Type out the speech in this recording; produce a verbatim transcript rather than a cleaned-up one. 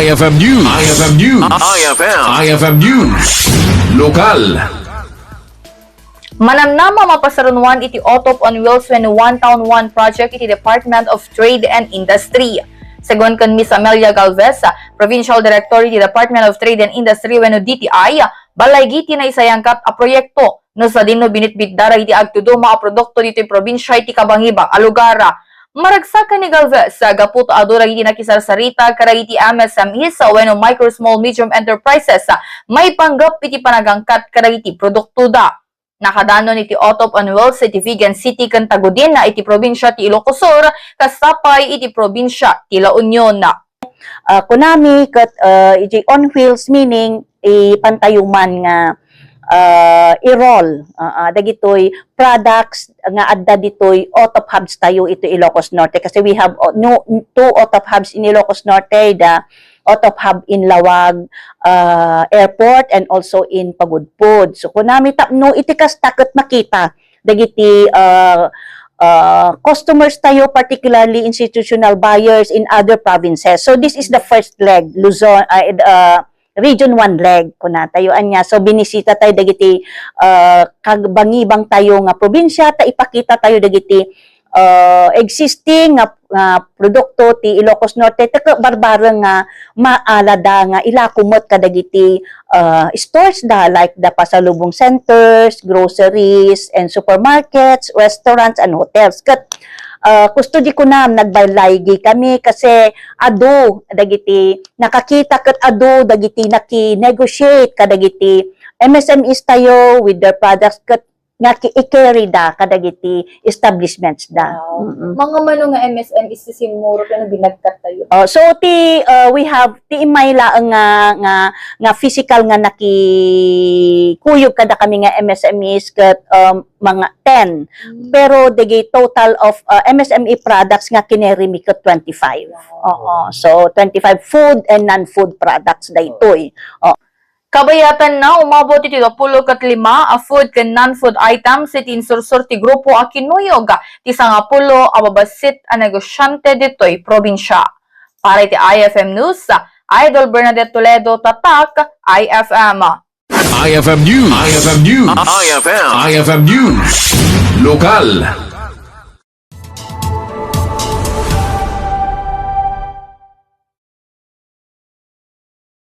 I F M News. I F M News. I F M. I F M News. Lokal. Manamnama mapasarunoan iti Otop on Wheels wenno One Town One Project iti Department of Trade and Industry. Segun ken Miss Amelia Galvez, Provincial Director iti Department of Trade and Industry wenno D T I, balaygi ti naisayangkat a proyekto no sadino binitbitda dagiti agtuduma a produkto ditoy probinsia iti kabangibang a lugar. Maragsak ni Galvez, gapu ta adu dagiti nakisarsarita kadagiti M S M Es wenno Micro Small Medium Enterprises maipanggep iti panagangkat kadagiti produktoda. Nakadanon iti Otop on Wheels iti Vigan City ken Tagudin iti probinsia ti Ilocos Sur, kasta pay iti probinsia ti La Union. Ah, kunami ket, ah, iti on wheels, meaning, ipantayo man nga, ah, i-roll, ah, ah, dagitoy products nga adda ditoy Otop hubs tayo iti Ilocos Norte. Kasi we have, oh, no, two Otop hubs in Ilocos Norte, the Otop hub in Laoag, ah, Airport and also in Pagudpud. So, kunami tapno iti kasta ket makita dagiti, ah, ah, customers tayo, particularly institutional buyers in other provinces. So, this is the first leg, Luzon, ah, ed, ah, Region One leg, kuna tayo ania. So, binisita tayo dagiti, ah, kabangibang tayo nga probinsya, ta ipakita tayo dagiti, ah, existing nga, nga produkto ti Ilocos Norte, ta ket barbareng nga maalada nga ilako met kadagiti, ah, stores da, like the pasalubong centers, groceries, and supermarkets, restaurants, and hotels. Ket, ah, kusto di kunam, nagbalaygi kami kasi adu dagiti nakakita ket adu dagiti naki-negotiate kadagiti M S M Es tayo with their products ket nga ki-, i-carry da kadagiti establishments da. Wow. Mm-mm. Mga mano nga M S M Es ti simmurot nga binagkat tayo? Oh, so ti, uh, we have ti immay laeng nga, nga, nga physical nga nakikuyog kada kami nga M S M Es ket, um, mga ten. Mm. Pero the total of, uh, M S M E products nga kinarry mi ket twenty-five. Wow. Oo. So twenty-five food and non-food products daytoy. Oh. Kabayatanna, umabot iti duapulo ket lima a food ken non-food items iti insursur ti grupo a kinuyog ti sangapulo a babassit a negosyante ditoy probinsia. Para iti I F M News, Idol Bernadette Toledo, Tatak, I F M. I F M News. I F M News. I F M. I F M News. Lokal.